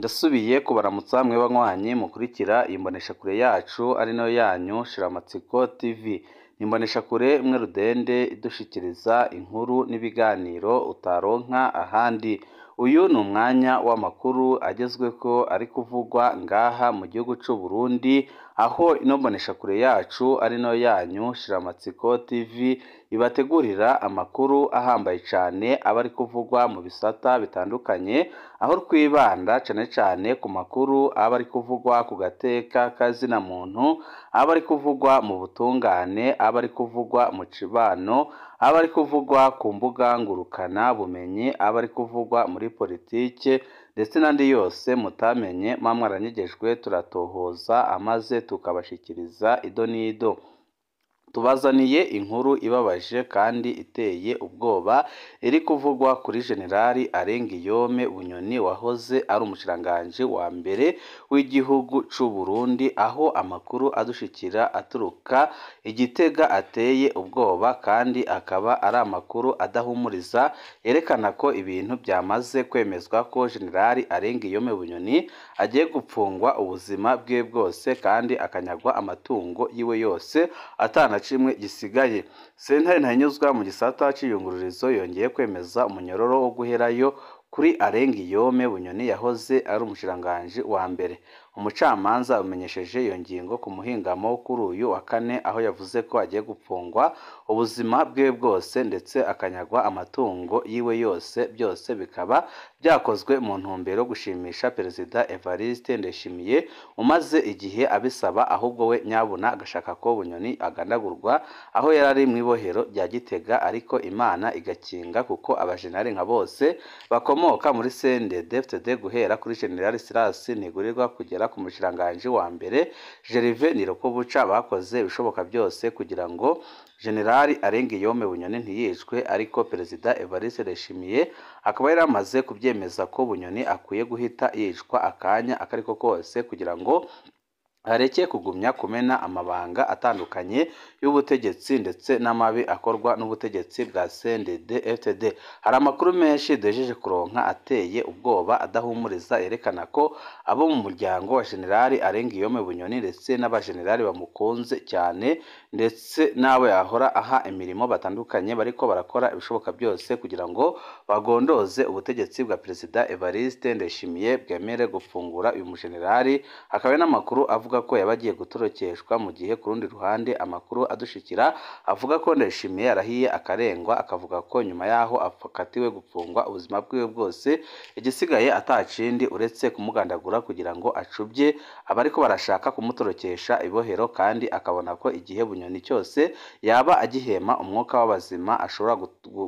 Ndasubiye kubaramutsa mwe banywanyi mukurikira iyi mboneshakure yacu ari nayo yanyu Shiramatsiko TV. Ni imboneshakure imwe rudende idushikiriza inkuru n'ibiganiro utaronka ahandi. Uyu ni umwanya w'amakuru agezweko ari kuvugwa ngaha mu gihugu c'u Burundi, aho ino mboneshakure yacu ari nayo yanyu Shiramatsiko TV ibategurira amakuru ahambaye cane aba ari kuvugwa mu bisata bitandukanye, aho twibanda cane cane ku makuru aba ari kuvugwa ku gateka kazina muntu, aba ari kuvugwa mu butungane, aba ari kuvugwa mu cibano, aba ari kuvugwa ku mbuga ngurukana bumenyi, aba ari kuvugwa muri politike ndetse n'andi yose mutamenye muba mwaranyegejwe, turatohoza amaze tukabashikiriza ido n'ido. Tubazaniye inkuru ibabaje kandi iteye ubwoba iri kuvugwa kuri Generali Arengiyome Bunyoni wahoze ari umushikiranganji wa mbere w'igihugu c'u Burundi, aho amakuru adushikira aturuka i Gitega ateye ubwoba kandi akaba ari amakuru adahumuriza, yerekana ko ibintu byamaze kwemezwa ko Generali Arengiyome Bunyoni agiye gupfungwa ubuzima bwe bwose kandi akanyagwa amatungo yiwe yose atana kimwe gisigaye. Sentare Ntahinyuzwa mu gisata c'iyungururizo yongeye kwemeza umunyororo wo guherayo kuri Arengiyome Bunyoni yahoze ari umushikiranganji wa mbere. Umucamanza amenyesheje iyo ngingo ku muhingamo kuri uyu wa kane, aho yavuze ko agiye gupfungwa ubuzima bwe bwose ndetse akanyagwa amatungo yiwe yose, byose bikaba byakozwe mu ntumbero yo gushimisha Perezida Evariste Ndayishimiye umaze igihe abisaba, ahubwo we nyabuna agashaka ko Bunyoni agandagurwa aho yari ari mw'ibohero rya Gitega, ariko Imana igakinga kuko abajenerali nka bose bakomoka muri CNDD-FDD guhera kuri Generali Silas Ntigurirwa kugera ku mushikiranganji wa mbere Gervais Ndirakobuca bakoze ibishoboka byose kugira ngo Generali Arengiyome Bunyoni ntiyicwe, ariko Perezida Evariste Ndayishimiye akaba yari amaze kubyemeza ko Bunyoni akwiye guhita yicwa akanya akariko kose kugira ngo areke kugumya kumena amabanga atandukanye y'ubutegetsi ndetse n'amabi akorwa n'ubutegetsi bwa CNDD-FDD. Hari amakuru menshi duhejeje kuronka ateye ubwoba adahumuriza, yerekana ko abo mu muryango wa Generali Arengiyome Bunyoni ndetse n'abajenerali bamukunze cyane ndetse n'abo yahora aha imirimo batandukanye bariko barakora ibishoboka byose kugira ngo bagondoze ubutegetsi bwa Perezida Evariste Ndayishimiye bwemere gufungura uyu mujenerali. Hakaba n'amakuru avuga ko yabagiye gutorokeshwa, mu gihe ku rundi ruhande amakuru adushikira avuga ko Ndayishimiye yarahiye akarengwa, akavuga ko nyuma yaho akatiwe gupfungwa ubuzima bwiwe bwose igisigaye atacindi uretse kumugandagura kugira ngo acubye abariko barashaka kumutorokesha ibohero, kandi akabona ko igihe Bunyoni cyose yaba agihema umwuka w'abazima ashobora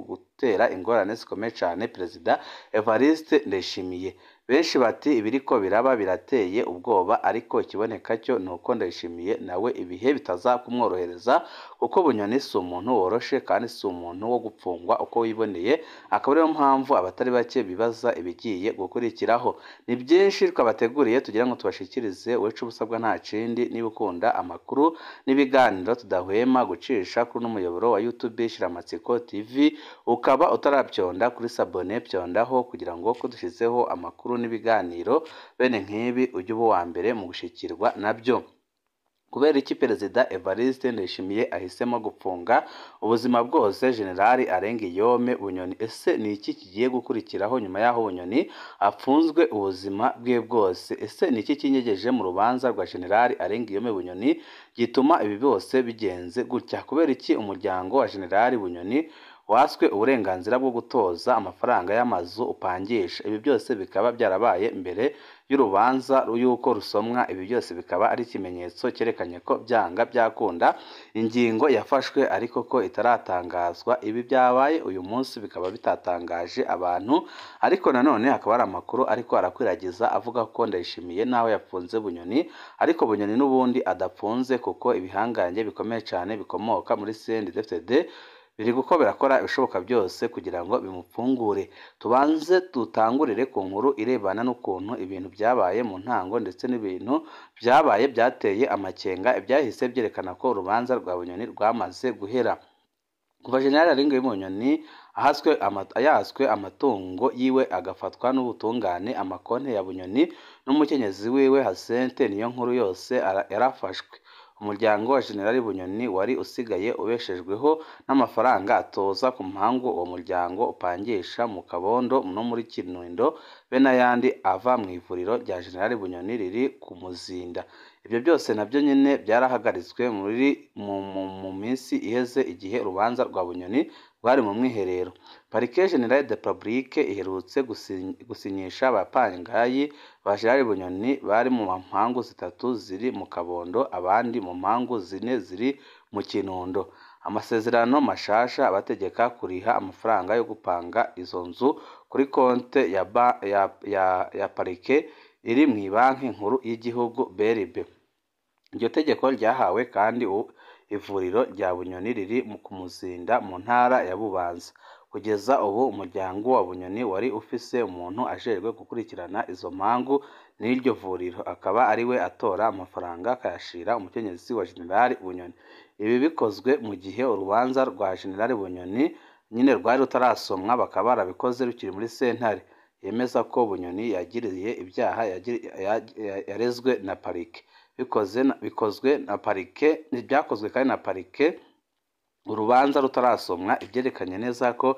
gutera ingorane zikomeye cyane Perezida Evariste Ndayishimiye. Benshi bati ibiriko biraba birateye ubwoba, ariko ikiboneka cyo ni uko Ndayishimiye nawe ibihe bitazakumworohereza, kuko Bunyoni si umuntu woroshe kandi si umuntu wo gupfungwa uko wiboneye, akaba ariyo mpamvu abatari bake bibaza ibigiye gukurikiraho. Ni byinshi twabateguriye tugira ngo tubashikirize, wecu ubusabwa nta kindi niba ukunda amakuru n'ibiganiro tudahwema gucisha kuri n'umuyoboro wa YouTube Shiramatsiko TV, ukaba utarabyonda kuri sabone byondaho kugira ngo ko dushyizeho amakuru n'ibiganiro bene nk'ibi ujye uba uwa mbere mu gushikirwa nabyo. Kubera iki Perezida Evariste Ndayishimiye ahisemo gupfunga ubuzima bwose Generali Arengiyome Bunyoni? Ese ni iki kigiye gukurikiraho nyuma y'aho Bunyoni apfunzwe ubuzima bwe bwose? Ese ni iki kinyegeje mu rubanza rwa Generali Arengiyome Bunyoni gituma ibi byose bigenze gutya? Kubera iki umuryango wa Generali Bunyoni waswe uburenganzira bwo gutoza amafaranga y'amazu upangisha? Ibi byose bikaba byarabaye mbere y'urubanza y'uko rusomwa. Ibi byose bikaba ari ikimenyetso cyerekanye ko byanga byakunda ingingo yafashwe ariko ko itaratangazwa. Ibi byabaye uyu munsi bikaba bitatangaje abantu, ariko nanone hakaba hari amakuru ariko arakwiragiza avuga ko Ndayishimiye nawe yapfunze Bunyoni, ariko Bunyoni n'ubundi adapfunze kuko ibihangange bikomeye cyane bikomoka muri CNDD-FDD biri guko birakora ibishoboka byose kugira ngo bimupfungure. Tubanze dutangurire ku nkuru irebana n'ukuntu ibintu byabaye mu ntango ndetse n'ibintu byabaye byateye amakenga, ibyahise byerekana ko urubanza rwa Bunyoni rwamaze guhera. Kuva General Alain Bunyoni yaswe amatungo yiwe agafatwa n'ubutungane, amakonte ya Bunyoni n'umukenyezi wiwe Hasente Niyonkuru yose yarafashwe. Umuryango wa General Bunyoni wari usigaye ubeshejweho n'amafaranga atoza ku mpangu uwo muryango upangisha mu Kabondo no muri Kinindo, be n'ayandi ava mu ivuriro rya General Bunyoni riri ku Muzinda. Ibyo byose nabyo nyene byarahagaritswe mu minsi iheze igihe urubanza rwa Bunyoni rwari mu mwiherero. Parquet General de Republique iherutse gusinyisha abapangayi ba General Bunyoni bari mu mpangu zitatu ziri mu Kabondo, abandi mu mpangu zine ziri mu Kirundo. Amasezerano mashasha abategeka kuriha amafaranga yo gupanga izo nzu kuri konte ya parike iri mw'ibanki nkuru y'igihugu BRB. Iryo tegeko ryahawe kandi ivuriro rya Bunyoni riri ku Muzinda mu ntara ya Bubanza. Kugeza ubu umuryango wa Bunyoni wari ufise umuntu ajejwe gukurikirana izo mpangu n'iryo vuriro, akaba ariwe atora amafaranga akayashira umukenyezi wa General Bunyoni. Ibi bikozwe mu gihe urubanza rwa General Bunyoni nyine rwari rutarasomwa, bakaba barabikoze rukiri muri sentare. Yemeza ko Bunyoni yagiriye ibyaha yarezwe na parike. Bikozwe na parike, byakozwe kandi na parike urubanza rutarasomwa, ibyerekanye neza ko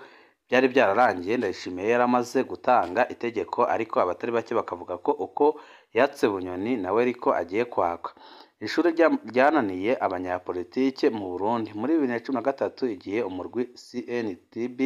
byari byararangiye. Ndayishimiye yaramaze gutanga itegeko, ariko abatari bake bakavuga ko uko yatse Bunyoni nawe ariko agiye kwaka. Ishuri ryananiye abanyapolitike mu Burundi muri 2013 igihe umurwi CNTB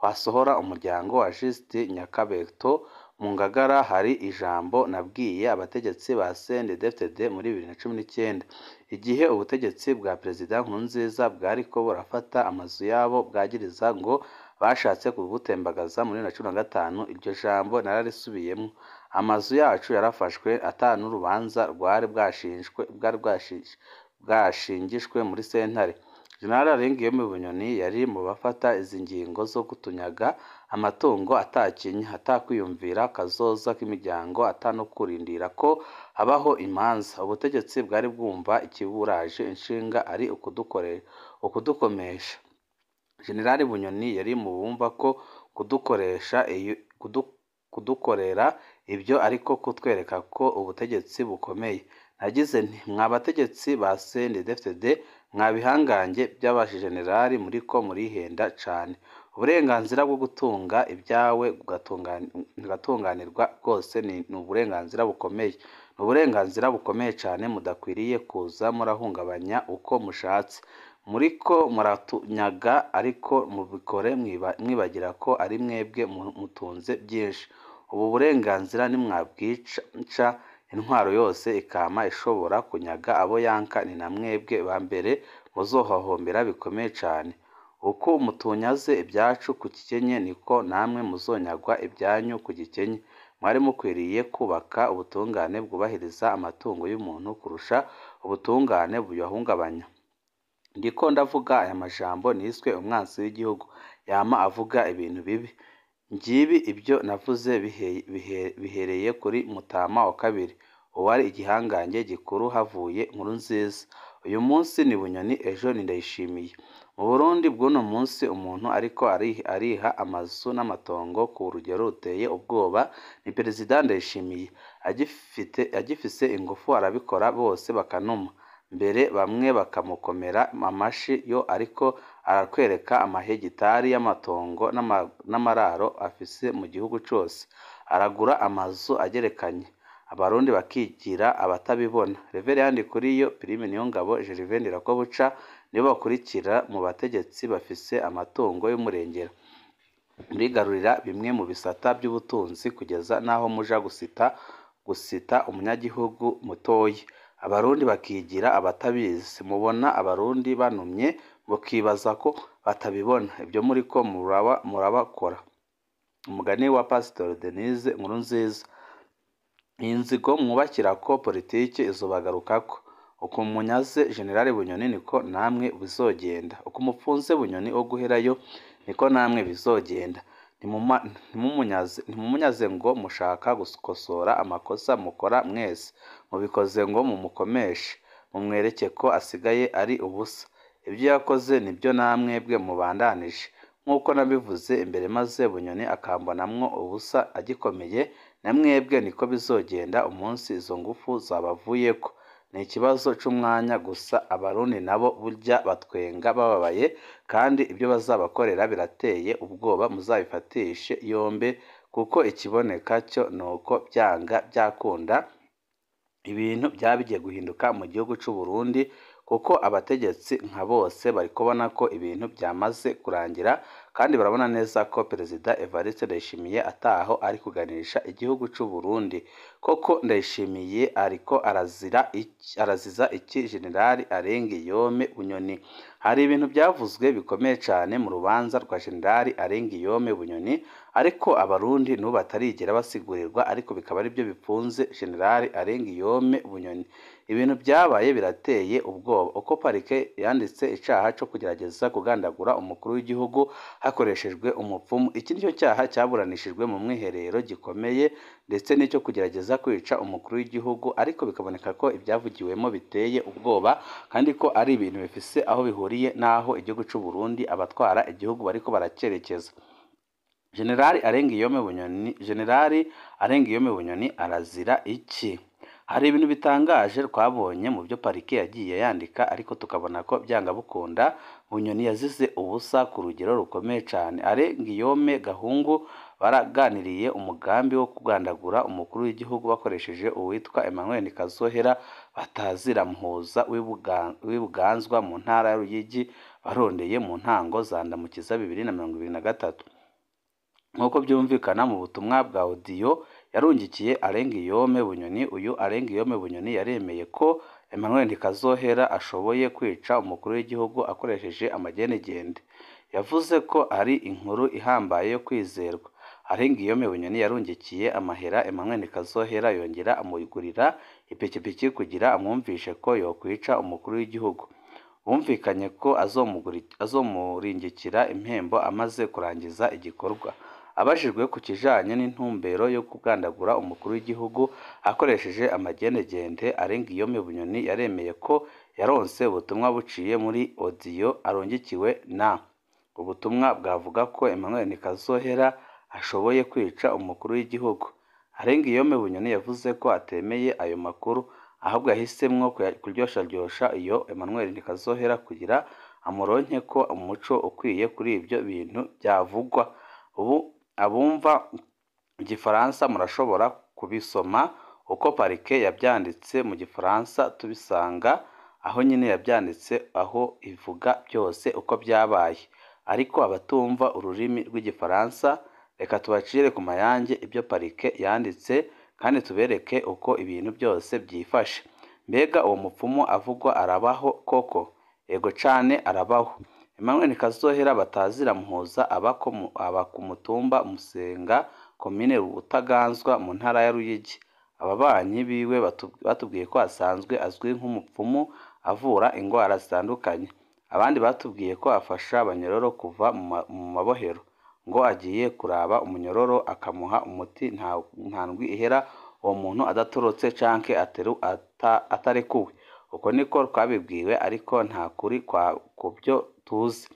wasohora umuryango wa Justin Nyakabeto mu Ngagara, hari ijambo nabwiye abategetsi ba CNDD-FDD muri 2019 igihe ubutegetsi bwa Perezida Nkurunziza bwariko burafata amazu yabo bwagiriza ngo bashatse kubutembagaza muri 2015. Iryo jambo nararisubiyemwo. Amazu yacu yarafashwe ata n'urubanza rwari bwashingishwe muri sentare. General Alain Bunyoni yari mu bafata izi ngingo zo kutunyaga amatungo atakinya, atakwiyumvira kazoza k'imiryango, ata no kurindira ko habaho imanza. Ubutegetsi bwari bwumva ikiburaje inshinga ari ukudukomesha. General Bunyoni yari mu bumva ko kudukorera ibyo ariko kutwereka ko ubutegetsi bukomeye. Nagize nti: mwa bategetsi ba CNDD-FDD, mwa bihangange by'abajenerali, muriko murihenda cane. Uburenganzira bwo gutunga ibyawe ugatunganirwa bwose ni uburenganzira bukomeye. Ni uburenganzira bukomeye cane mudakwiriye kuza murahungabanya uko mushatse. Muriko muratunyaga ariko mubikore mwibagira ko ari mwebwe mutunze byinshi. Ubu burenganzira nimwabwica intwaro yose ikama ishobora kunyaga abo yanka, ni na mwebwe ba mbere muzohahombera bikomeye cane. Uko mutunyaze ibyacu ku gikenye niko namwe muzonyagwa ibyanyu ku gikenye. Mwari mukwiriye kubaka ubutungane bwubahiriza amatungo y'umuntu kurusha ubutungane buyahungabanya. Ndiko ndavuga aya majambo niswe umwansi w'igihugu, yama avuga ibintu bibi. Ngibi ibyo navuze bihereye kuri Mutama wa kabiri, uwari igihangange gikuru havuye Nkurunziza. Uyu munsi ni Bunyoni, ejo ni Ndayishimiye. Mu Burundi bw'uno munsi umuntu ariko ariha amazu n'amatongo ku rugero ruteye ubwoba ni Perezida Ndayishimiye. Agifise ingufu arabikora bose bakanuma. Mbere bamwe bakamukomera amashi yo ariko arakwereka amahegitari y'amatongo n'amararo afise mu gihugu cose. Aragura amazu agerekanye, abarundi bakigira abatabibona. Reverend Kuriyo, Prime Niyongabo, Gervais Ndirakobuca nibo bakurikira mu bategetsi bafise amatungo y'umurengera. Murigarurira bimwe mu bisata by'ubutunzi kugeza n'aho muja gusita umunyagihugu mutoyi, abarundi bakigira abatabizi. Mubona abarundi banumye mukibaza ko batabibona. Ibyo muriko murabakora. Umugani wa Pastor Denise Nkurunziza: iyi nzigo mwubakirako politiki izobagarukako. Uko munyaze General Bunyoni niko namwe bizogenda. Uko mupfunze Bunyoni wo guherayo niko namwe bizogenda. Ntimumunyaze ngo mushaka gukosora amakosa mukora mwese, mubikoze ngo mumukomeshe, mumwereke ko asigaye ari ubusa. Ibyo yakoze nibyo namwebwe mubandanije. Nk'uko nabivuze imbere maze Bunyoni akambonamwo ubusa agikomeye, na mwebwe niko bizogenda umunsi izo ngufu zabavuyeko. Ni ikibazo c'umwanya gusa. Abarundi nabo burya batwenga bababaye, kandi ibyo bazabakorera birateye ubwoba, muzabifatishe yombe, kuko ikiboneka cyo nuko byanga byakunda ibintu byaba bigiye guhinduka mu gihugu c'u Burundi, kuko abategetsi nka bose bari kubona ko ibintu byamaze kurangira, kandi barabona neza ko Perezida Evariste Ndayishimiye ataho ari kuganisha igihugu c'u Burundi. Koko Ndayishimiye ariko arazira iki, araziza iki Generali Arengiyome Bunyoni? Hari ibintu byavuzwe bikomeye cyane mu rubanza rwa Generali Arengiyome Bunyoni, ariko Abarundi n'ubu batarigera basigurirwa, ariko bikaba aribyo bipfunze Generali Arengiyome Bunyoni. Ibintu byabaye birateye ubwoba. Uko parike yanditse icaha co kugerageza kugandagura umukuru w'igihugu hakoreshejwe umupfumu, iki nicyo cyaha cyaburanishijwe mu mwiherero gikomeye, ndetse n'icyo kugerageza kwica umukuru w'igihugu, ariko bikaboneka ko ibyavugiwemo biteye ubwoba, kandi ko ari ibintu bifise aho bihuriye n'aho igihugu c'u Burundi abatwara igihugu bariko baracerekeza. Generali Arengiyome Bunyoni, Generali Arengiyome Bunyoni arazira iki? Hari ibintu bitangaje twabonye mu byo parike yagiye yandika, ariko tukabona ko byanga bukunda Bunyoni yazize ubusa ku rugero rukomeye cyane. Arengiyome Gahungu baraganiriye umugambi wo kugandagura umukuru w'igihugu bakoresheje uwitwa Emmanuel Kazohera batazira Muhuza w'Ibuganzwa mu ntara ya Ruyigi, barondeye mu ntango za Ndamukiza 2023. Nk'uko byumvikana mu butumwa bwa audio yarungikiye Arengiyome Bunyoni, uyu Arengiyome Bunyoni yaremeye ko Emmanuel Kazohera ashoboye kwica umukuru w'igihugu akoresheje amagenegende. Yavuze ko ari inkuru ihambaye yo kwizerwa. Arengiyome Bunyoni yarungikiye amahera Emmanuel Kazohera, yongera amugurira ipikipiki kugira amwumvishe ko yokwica umukuru w'igihugu. Bumvikanye ko azomuringikira impembo amaze kurangiza igikorwa. Abajijwe ku kijanye n'intumbero yo kugandagura umukuru w'igihugu akoresheje amagenegende, Arengiyome Bunyoni yaremeye ko yaronse ubutumwa buciye muri audio arungikiwe na. Ubutumwa bwavuga ko Emmanuel Kazohera ashoboye kwica umukuru w'igihugu. Arengiyome Bunyoni yavuze ko atemeye ayo makuru, ahubwo yahisemwo kuryosharyosha iyo Emmanuel Kazohera kugira amuronke ko umuco ukwiye kuri ibyo bintu byavugwa. Ubu abumva igifaransa murashobora kubisoma uko parike yabyanditse mu gifaransa, tubisanga aho nyine yabyanditse, aho ivuga byose uko byabaye. Ariko abatumva ururimi rw'igifaransa, reka tubacire ku mayange ibyo parike yanditse, kandi tubereke uko ibintu byose byifashe. Mbega uwo mupfumu avugwa arabaho koko? Ego cane arabaho. Emmanuel Kazohera batazira Muhuza aba ku mutumba Musenga, komine Butaganzwa mu ntara ya Ruyigi. Ababanyi biwe batubwiye ko asanzwe azwi nk'umupfumu avura ingwara zitandukanye. Abandi batubwiye ko afasha abanyororo kuva mu mabohero, ngo agiye kuraba umunyororo akamuha umuti, nta ndwi ihera uwo muntu adatorotse canke atarekuwe. Uko niko twabibwiwe, ariko nta kuri ku byo tuzi.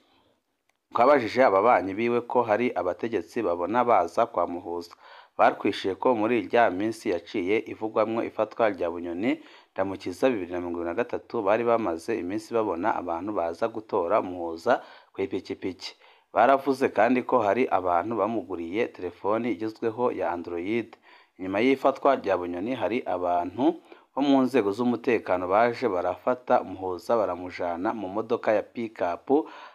Twabajije ababanyi biwe ko hari abategetsi babona baza kwa Muhuza. Batwishuye ko muri irya minsi yaciye ivugwamwo ifatwa rya Bunyoni Ndamukiza 2023 bari bamaze iminsi babona abantu baza gutora Muhuza kw'ipikipiki. Baravuze kandi ko hari abantu bamuguriye telefoni igezweho ya Android. Inyuma y'ifatwa rya Bunyoni hari abantu bo mu nzego z'umutekano baje barafata Muhuza baramujana mu modoka ya pick-up,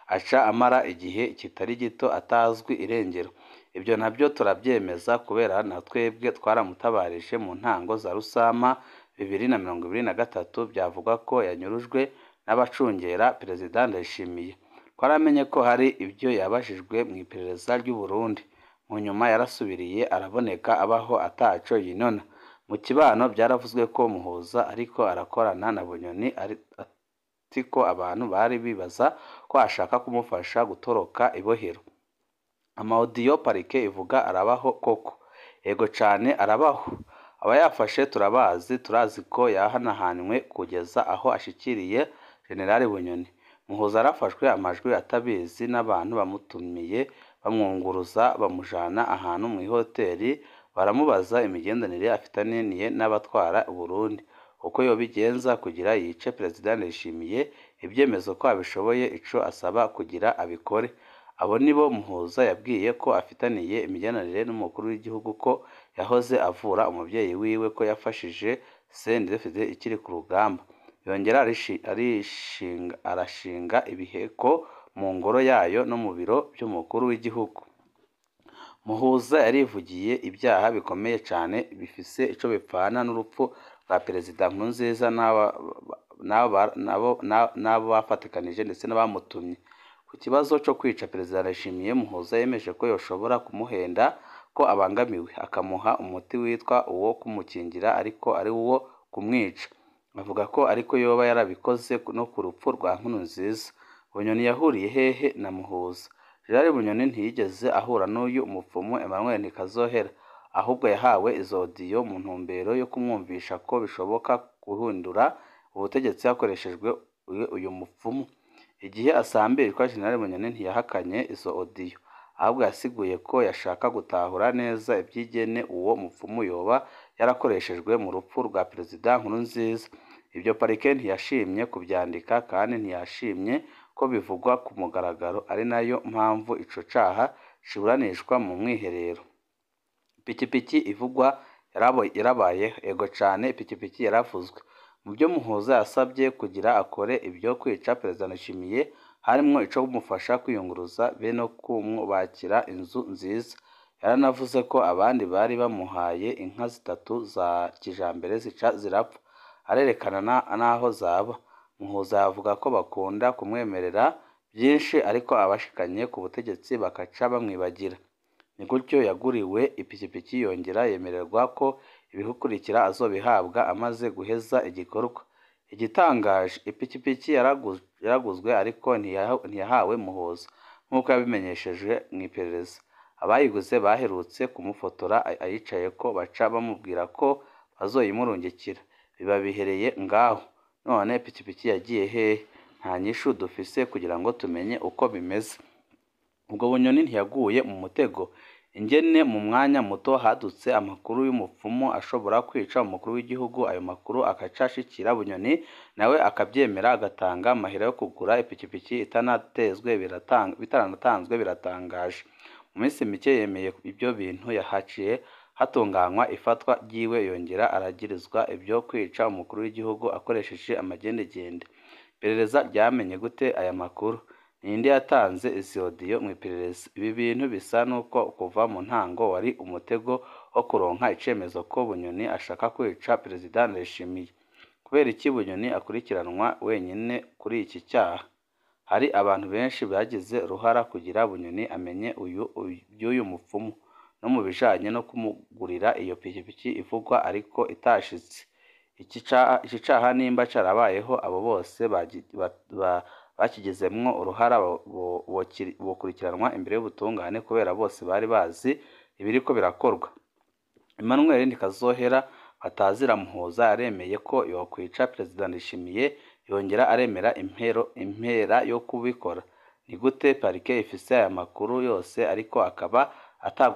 aca amara igihe kitari gito atazwi irengero. Ibyo nabyo turabyemeza kubera na twebwe twaramutabarije mu ntango za Rusama 2023, byavugwa ko yanyurujwe n'abacungera Perezida Ndayishimiye. Twaramenye ko hari ibyo yabajijwe mu iperereza ry'u Burundi. Mu nyuma yarasubiriye araboneka abaho ataco yinona. Mu kibano byaravuzwe ko Muhuza ariko arakorana na Bunyoni, ariko abantu bari bibaza ko ashaka kumufasha gutoroka ibohero. Amaudiyo parike ivuga arabaho koko? Ego cane arabaho. Abayafashe turabazi, turazi ko yahanahanywe kugeza aho ashikiriye Generali Bunyoni. Muhuza yarafashwe amajwi atabizi n'abantu bamutumiye bamwunguruza bamujana ahantu mw'ihoteli, baramubaza imigenderanire afitaniye n'abatwara Uburundi, uko yobigenza kugira yice Perezida Ndayishimiye, ivyemezo ko abishoboye, ico asaba kugira abikore. Abo nibo Muhuza yabwiye ko afitaniye imigenderanire n'umukuru w'igihugu, ko yahoze avura umuvyeyi wiwe, ko yafashije CNDD-FDD ikiri ku rugamba. Yongera arashinga ibiheko mu ngoro yayo no mu biro vy'umukuru w'igihugu. Muhuza yarivugiye ivyaha bikomeye cane bifise ico bipfana n'urupfu rwa Perezida Nkurunziza n'abo bafatikanije ndetse n'abamutumye. Ku kibazo co kwica Perezida Ndayishimiye, Muhuza yemeje ko yoshobora kumuhenda ko abangamiwe, akamuha umuti witwa uwo kumukingira ariko ari uwo kumwica. Avuga ko ariko yoba yarabikoze no ku rupfu rwa Nkurunziza. Bunyoni yahuriye hehe na Muhuza? Gerard Bunyoni ntiyigeze ahura n'uyu mupfumu Emmanuel Ntikazohera, ahubwo yahawe izo audio mu ntumbero yo kumwumvisha ko bishoboka guhindura ubutegetsi hakoreshejwe uyu mupfumu. Igihe asambirwa, General Bunyoni ntiyahakanye izo audio, ahubwo yasiguye ko yashaka gutahura neza ivy'ingene uwo mupfumu yoba yarakoreshejwe mu rupfu rwa Perezida Nkurunziza. Ivyo parike ntiyashimye kuvyandika kandi ntiyashimye ko bivugwa ku mugaragaro, ari nayo mpamvu ico caha kiburanishwa mu mwiherero. Ipikipiki ivugwa yarabayeho, ego cane, ipikipiki yaravuzwe. Mu vyo Muhuza yasavye kugira akore ivyo kwica Perezida Ndayishimiye harimwo ico kumufasha kwiyunguruza be no kumwubakira inzu nziza. Yaranavuze ko abandi bari bamuhaye inka zitatu za kijambere zica zirapfa, arerekana n'aho zaba. Muhuza avuga ko bakunda kumwemerera vyinshi ariko abashikanye ku butegetsi bakaca bamwibagira. Ni gutyo yaguriwe ipikipiki, yongera yemererwa ko ibikurikira azobihabwa amaze guheza igikorwa. Igitangaje, ipikipiki yaraguzwe ariko ntiyahawe Muhuza, nk'uko yabimenyesheje mw'iperereza. Abayiguze baherutse kumufotora ayicayeko baca bamubwira ko bazoyimurungikira. Biba bihereye ngaho. None ipikipiki yagiye hehe? Nta nyishu dufise kugira ngo tumenye uko bimeze. Ubwo Bunyoni ntiyaguye mu mutego? Ingene mu mwanya muto hadutse amakuru y'umupfumu ashobora kwica umukuru w'igihugu, ayo makuru akaca ashikira Bunyoni nawe akavyemera agatanga amahera yo kugura ipikipiki bitaranatanzwe, biratangaje. Mu minsi mike yemeye ivyo bintu, haciye hatunganywa ifatwa ryiwe, yongera aragirizwa ivyo kwica umukuru w'igihugu akoresheje amagendegende. Iperereza ryamenye gute aya makuru? Ninde yatanze izi audio mw'iperereza? Ibi bintu bisa nuko kuva mu ntango wari umutego wo kuronka icemezo ko Bunyoni ashaka kwica Perezida Ndayishimiye. Kubera iki Bunyoni akurikiranwa wenyene kuri iki cyaha? Hari abantu benshi bagize uruhara kugira Bunyoni amenye ivy'uyu mupfumu, no mu bijanye no kumugurira iyo pikipiki ivugwa ariko itashitse. Iki caha nimba carabayeho, abo bose bakigizemwo uruhara bokurikiranwa imbere y'ubutungane kubera bose bari bazi ibiriko birakorwa. Emmanuel Ntikazohera batazira Muhuza yaremeye ko yokwica Perezida Ndayishimiye, yongera aremera impera yo kubikora. Ni gute parike ifise aya makuru yose ariko akaba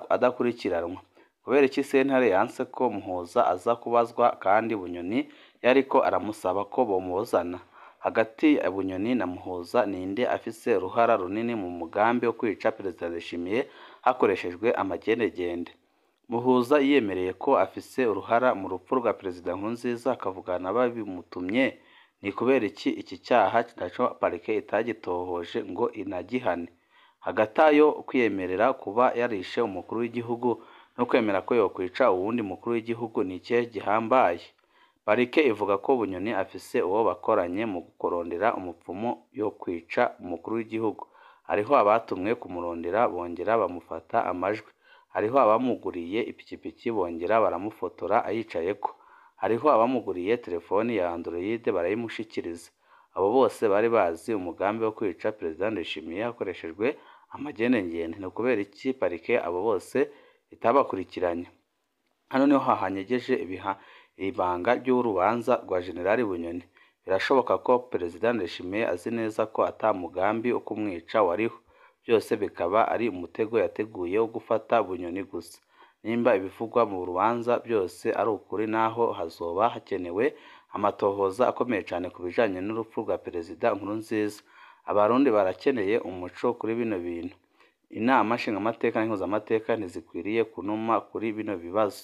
adakurikiranwa? Kubera iki sentare yanse ko Muhuza aza kubazwa kandi Bunyoni yariko aramusaba ko bomuzana? Hagati ya Bunyoni na Muhuza ninde afise uruhara runini mu mugambi wo kwica Perezida Ndayishimiye hakoreshejwe amagendegende? Muhuza yiyemereye ko afise uruhara mu rupfu rwa Perezida Nkurunziza akavugana babimutumye. Ni kubera iki iki cyaha naco parike itagitohoje ngo inagihane? Hagati ayo kwiyemerera kuba yarishe umukuru w'igihugu no kwemera ko yokwica uwundi mukuru w'igihugu ni ikihe gihambaye? Parike ivuga ko Bunyoni afise uwo bakoranye mu kurondera umupfumu yo kwica umukuru w'igihugu. Hariho abatumwe kumurondera bongera bamufata amajwi. Hariho abamuguriye ipikipiki bongera baramufotora ayicayeko. Hariho abamuguriye telefoni ya Android barayimushikiriza. Abo bose bari bazi umugambi wo kwica Perezida Ndayishimiye hakoreshejwe amagenegene. Ni ukubera iki parike abo bose itabakurikiranye? Hano niho hahanyegeje ibanga ry'urubanza rwa Jenerali Bunyoni. Birashoboka ko Perezida Ndayishimiye azi neza ko ata mugambi wo kumwica wariho, byose bikaba ari umutego yateguye wo gufata Bunyoni gusa. Nimba ibivugwa mu rubanza byose ari ukuri, naho hazoba hakenewe amatohoza akomeye cane ku bijanye n'urupfu rwa Perezida Nkurunziza. Abarundi barakeneye umuco kuri bino bintu. Inama nshingamateka n'impuzamateka ntizikwiriye kunuma kuri bino bibazo.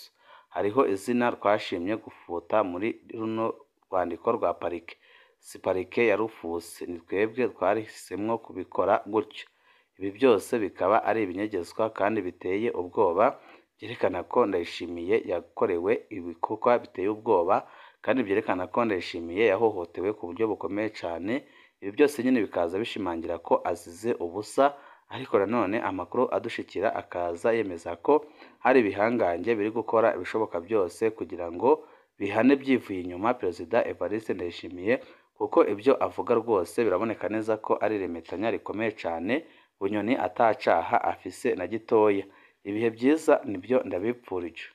Hariho izina twashimye gufuta muri runo rwandiko rwa parike. Si parike yarufuse, ni twebwe twahisemwo kubikora gutyo. Ibi byose bikaba ari ibinyegezwa kandi biteye ubwoba, vyerekana ko Ndayishimiye yakorewe ibikorwa biteye ubwoba, kandi vyerekana ko Ndayishimiye yahohotewe ku buryo bukomeye cane. Ibi byose nyene bikaza bishimangira ko azize ubusa, ariko nanone amakuru adushikira akaza yemeza ko hari ibihangange biri gukora ibishoboka byose kugira ngo bihane vyivuye inyuma Perezida Evariste Ndayishimiye, kuko ibyo avuga rwose biraboneka neza ko ari iremetanya rikomeye cane, Bunyoni atacaha afise na gitoya. Ibihe vyiza nivyo ndabipfurije.